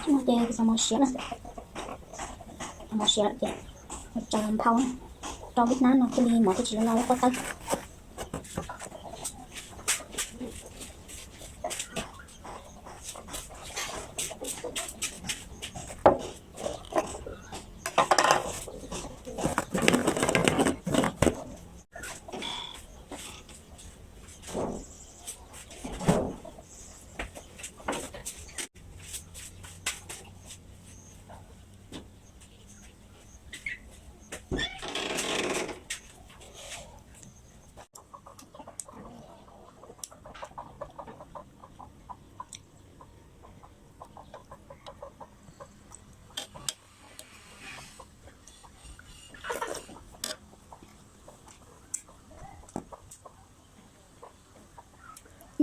No ces kuv txhob mov siav lawm, txhob mov siav lawm ces tso nphau, rau lub hnab no thiaj li mov thiaj tsis loj loj lub pob tawb.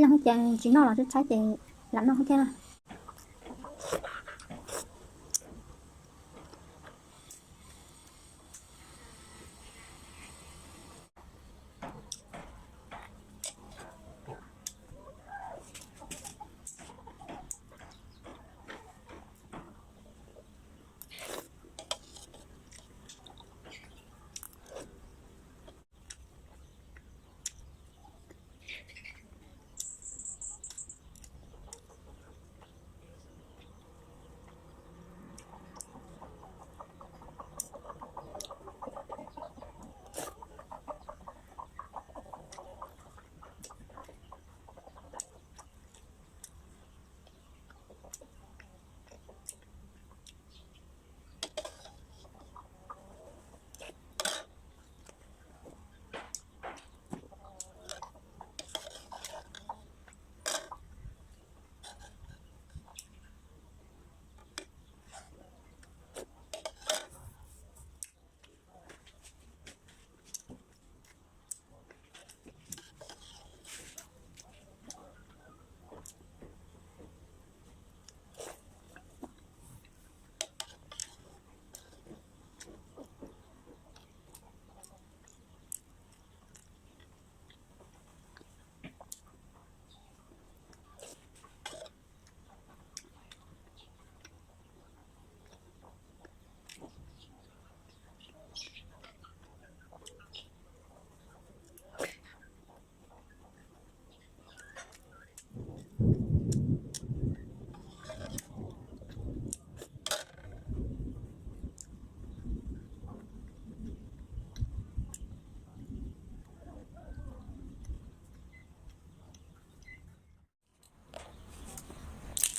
Ib leeg ces tsis noj los tshaib tshaib ces lam noj thiab.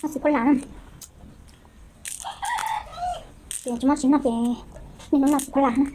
Noj txiv phuab las na. Ces tsis muaj tsis noj ces niaj hnub noj txiv phuab las na.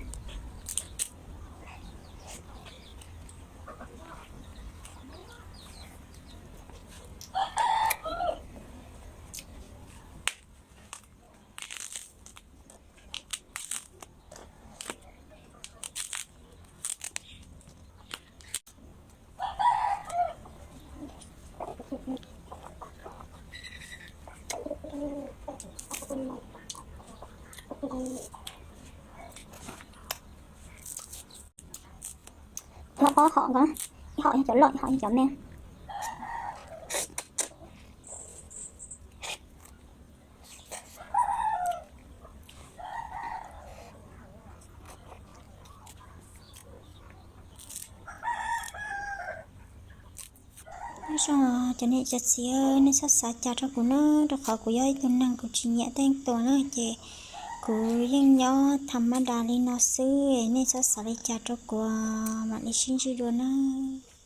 Ob hom ko, ib hom yog cov loj, ib hom yog cov me. Nyob zoo cov niam cov txiv, nej txhob xav cas rau kuv na, rau qhov kuv yog ib tug neeg kuv tsis nyiam teeb tua na, ces kuv yeej nyob tham mab das li no xwb, nej txhob xav li cas rau kuv, mam li sib ntsib dua nawb.